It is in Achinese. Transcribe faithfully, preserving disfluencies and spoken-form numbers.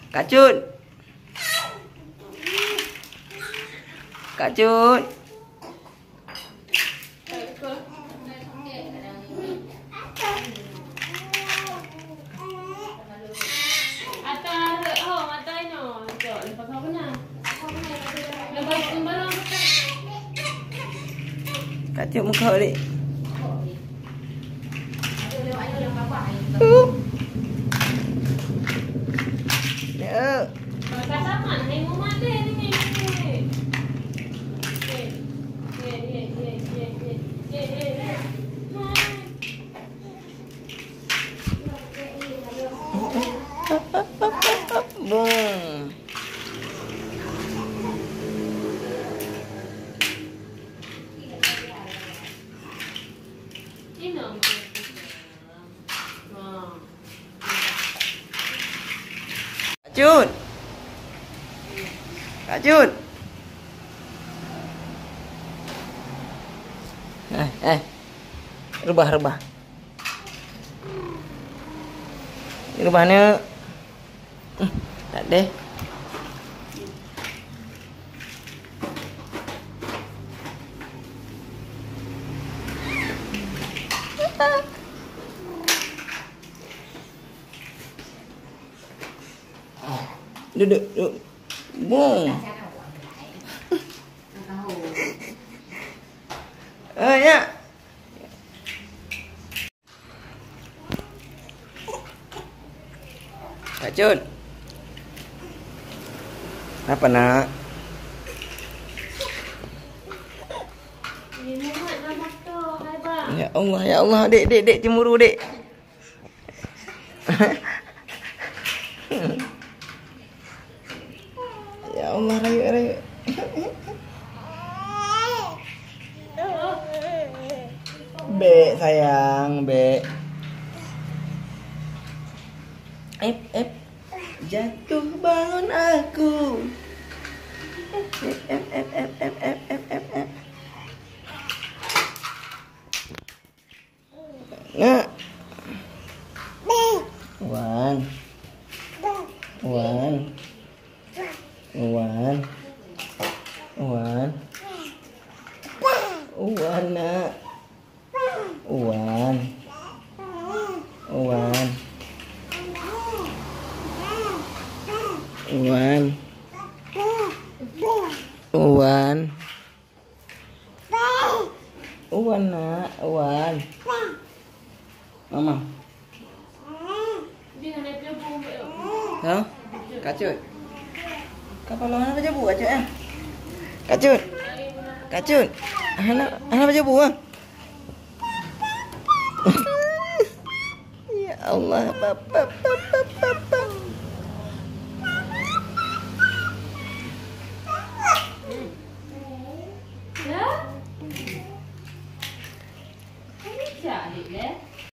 Kak Cut. Kak Cut. Kak Cut muka dek. Uh. Ya. Bung. Kak Cut. Kak Cut. Eh, eh. Reubah, reubah. Reubah ni. Hmm, tak deh. Duduk, duduk. Bung. Oh, ya. Kak Cut. Apa, nak? Ya Allah, ya Allah, dek, dek, dek, cemburu, dek. Ya Allah, rayeuk, rayeuk. Bek, sayang, bek. Ep, ep. Jatuh bangun aku. Ep, ep, ep. Nak. Wan. Wan. Wan. Wan. Wan, nak. Wan. Wan. Wan. Wan. Wan, nak, wan. Mama. Ha? Kak Cut. Kapala hana pajabu, Kak Cut, eh? Kak Cut. Kak Cut. Hana, hana pajabu, ah? Ya Allah, papa, papa.